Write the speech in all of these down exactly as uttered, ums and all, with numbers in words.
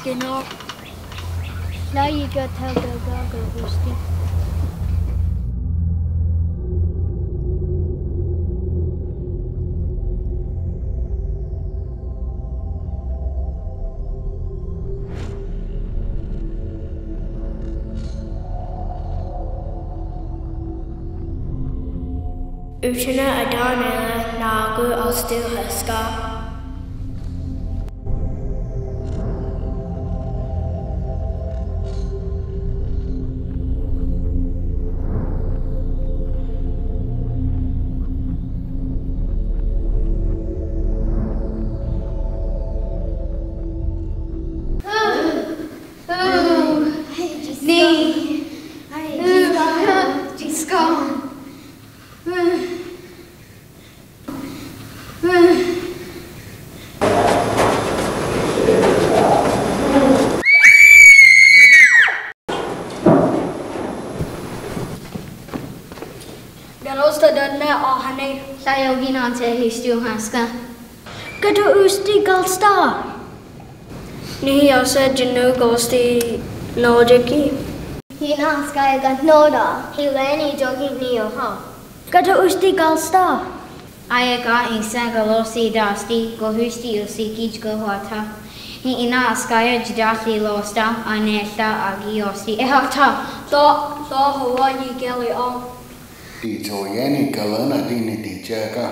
Ino, la yika tau gaga usti. Utina adanela nagu astu haska. Ni. Jiska. Garosta dan me ahane. Sayo ginan se histu haska. Kadu usti galsta. Ni ase jinu gosti nojeki. Hina skaya gat noda. Hileni jogi ni oha. Kadu usti galsta. Aya ka insan galosi dasti, gohusti usi kij gohuata. Hina skaya jidati losta, aneta agi osti. Ehakta. To, to hawa yi geli o. Di to yeni galana dini di jeka.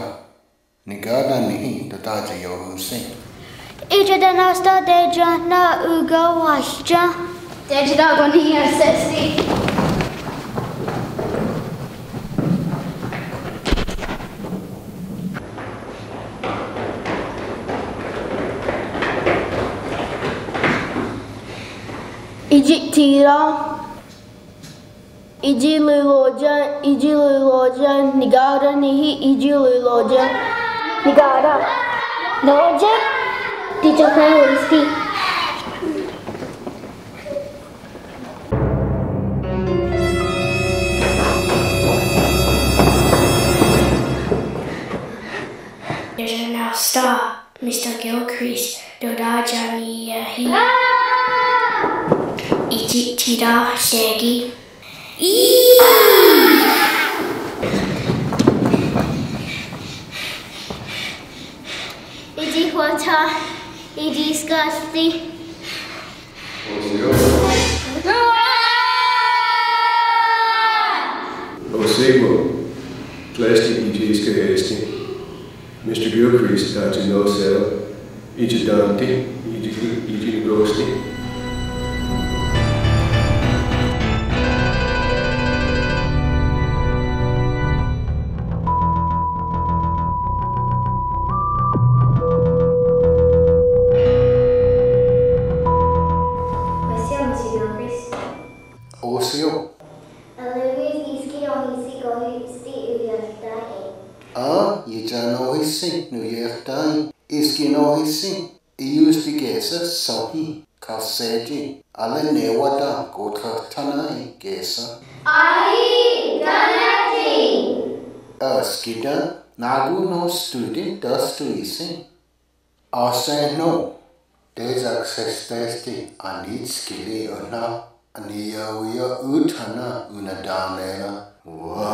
Ni gada nihi tataja yo usi. Ija danasta deja na uga wasja. Deja da goni asesti. Iji tira. Iji luloja, iji luloja, ni gada nihi iji luloja. Ni gada. Loja. Tijo kan listi. There's an star. Mister Gilchrist, dodaja ni ahi. Iji tida segi. Ii! Iji huata, iji skasti. Osegbo, plasti iji skasti. Mister Gilchrist, tati no sel, iji danti, iji, iji grosti. Osio, Mister Gilchrist. Osio. Alewis iski no hisi kohi isti uyertai. A, ija no hisi no yertai. Iski no hisi. Iusti kesa sohi, kaseji, ale newata kotratanai kesa. Ahi, danati. Askida, nagu no studi dastu isi. Aseno, dezak sestesti anitskili una. Aniya uya utana una danela. Wa.